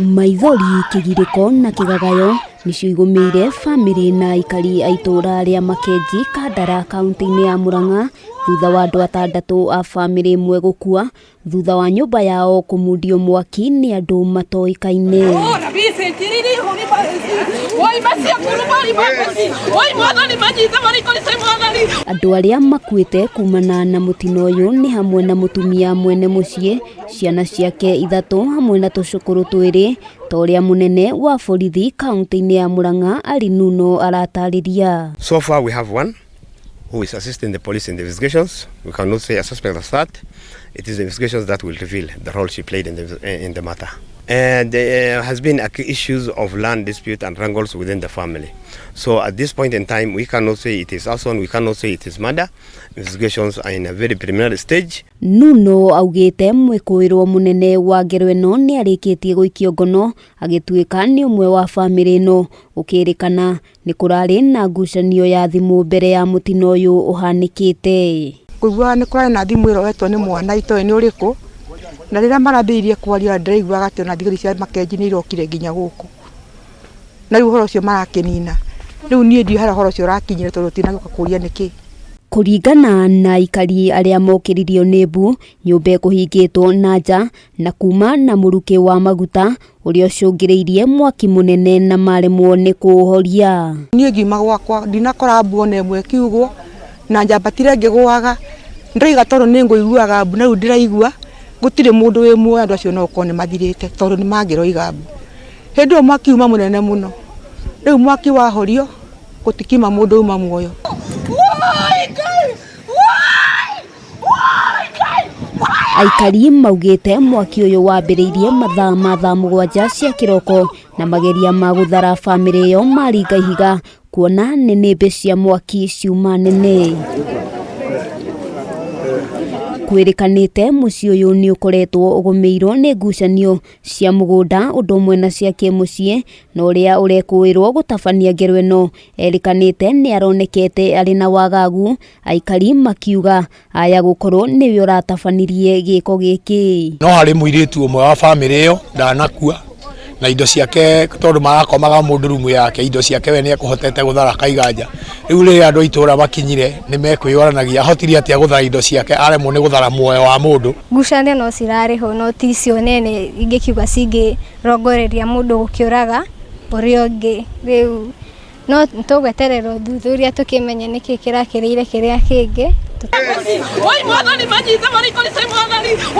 Maithori, kĩgirĩko na kĩgagayo nĩcio igũmĩire bamĩrĩ na aikari a itũũra rĩa Makenji, Kandara, kauntĩ-inĩ ya Murang'a thutha wa andũ atandatũ a bamĩrĩ ĩmwe gũkua thutha wa nyũmba yao kũmundio mwaki nĩ andũ matoĩkaine. Andũ arĩa makuĩte kumana na mũtino ũyũ nĩ hamwe na mũtumia mwene mũciĩ, ciana ciake ithatũ hamwe na tũcũkũrũ twĩrĩ ta ũrĩa mũnene wa borithi kaunti-inĩ ya Murang'a Ali Nuno aratarĩria. So far we have one who is assisting the police in the investigations. We cannot say a suspect as that. It is the investigations that will reveal the role she played in the matter. And there has been issues of land dispute and wrangles within the family. So at this point in time, we cannot say it is arson, we cannot say it is murder. Investigations are in a very preliminary stage. Nuno augĩte mwĩkũĩrwo mũnene wa ngero ĩno nĩ arĩkĩtie gũikio ngono agĩtuĩka nĩ ũmwe wa bamĩrĩ ĩno gũkĩrĩkana nĩ kũrarĩ na ngucanio ya thimũ mbere ya mũtino ũyũ ũhanĩkĩte. Kũiguaga nĩ kũrarĩ na thimũ ĩroetwo nĩ mwana itoĩ nĩ ũrĩkũ, na rĩrĩa marambĩrĩirie kwaria ndĩraiguaga atĩ ona thigari cia Makenji nĩ irokire nginya gũkũ, na rĩu ũhoro ũcio marakĩnina. Rĩu niĩ ndiũĩ harĩa ũhoro ũcio ũrakinyire tondũ tinagĩũka kũria nĩkĩ. Kũringana na aikari arĩa mokĩririo nĩ mbu, nyũmba ĩkũhingĩtwo na nja na kuma na mũrukĩ wa maguta ũrĩa ũcũngĩrĩirie mwaki mũnene na maremwo nĩ kũũhoria. Niĩ ngiuma gwakwa ndinakora mbu ona ĩmwe ĩkiugwo, na njambatire ngĩgũaga. Ndĩraiga tondũ nĩ ngũiguaga mbu, na rĩu ndĩraigua gũtirĩ mũndũ wĩ muoyo. Andũ acio no gũkorwo nĩ mathirĩte tondũ nĩ mangĩroiga mbu. Hĩndĩ ĩyo mwaki uma mũnene mũno. Rĩu mwaki wahorio gũtikiuma mũndũ uma muoyo. Aikari maugĩte mwaki ũyũ wambĩrĩirie mathaa ma thaa 7 cia kĩroko na mageria ma gũthara bamĩrĩ ĩyo maringa ihiga kuona nĩnĩmbĩ cia mwaki ciuma nene. Kwĩrĩkanĩte mũciĩ ũyũ nĩ ũkoretwo ũgũmĩirwo nĩ ngucanio cia mũgũnda ũndũ ũmwe na cia kĩmũciĩ, na ũrĩa ũrekũĩrwo gũtabania ngero ĩno erĩkanĩte nĩ aronekete arĩ na wagagu, aikari makiuga aya gũkorwo nĩwe ũratabanirie gĩko gĩkĩ. No harĩ mũirĩtu ũmwe wa bamĩrĩ ĩyo ndanakua na indo ciake, tondũ marakomaga mũndũ rumu yake, indo ciake we nĩ ekũhotete gũthara akaiga nja. Rĩu rĩrĩa andũ a itũũra makinyire nĩ mekwĩyoranagia ahotire atĩa gũthara indo ciake aremwo nĩ gũthara muoyo wa mũndũ. Ngucanio no cirarĩ ho, no ti icio nene ingĩkiuga cingĩrongoreria mũndũ gũkĩũraga ũrĩa ũngĩ. Rĩu no tũgweterera ũthuthuria tũkĩmenye nĩkĩ kĩrakĩrĩire kĩrĩa kĩngĩ.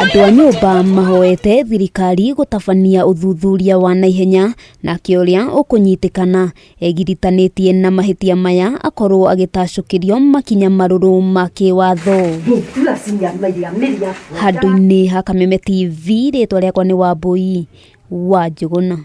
Andũ a nyũmba mahoete thirikari gũtabania ũthuthuria wa naihenya, nake ũrĩa ũkũnyitĩkana egiritanĩtie na mahĩtia maya akorwo agĩtacũkĩrio makinya marũrũ ma kĩwatho. Handũ-inĩ ha Kameme TV, rĩtwa rĩakwa nĩ Wambui wa Njũgũna.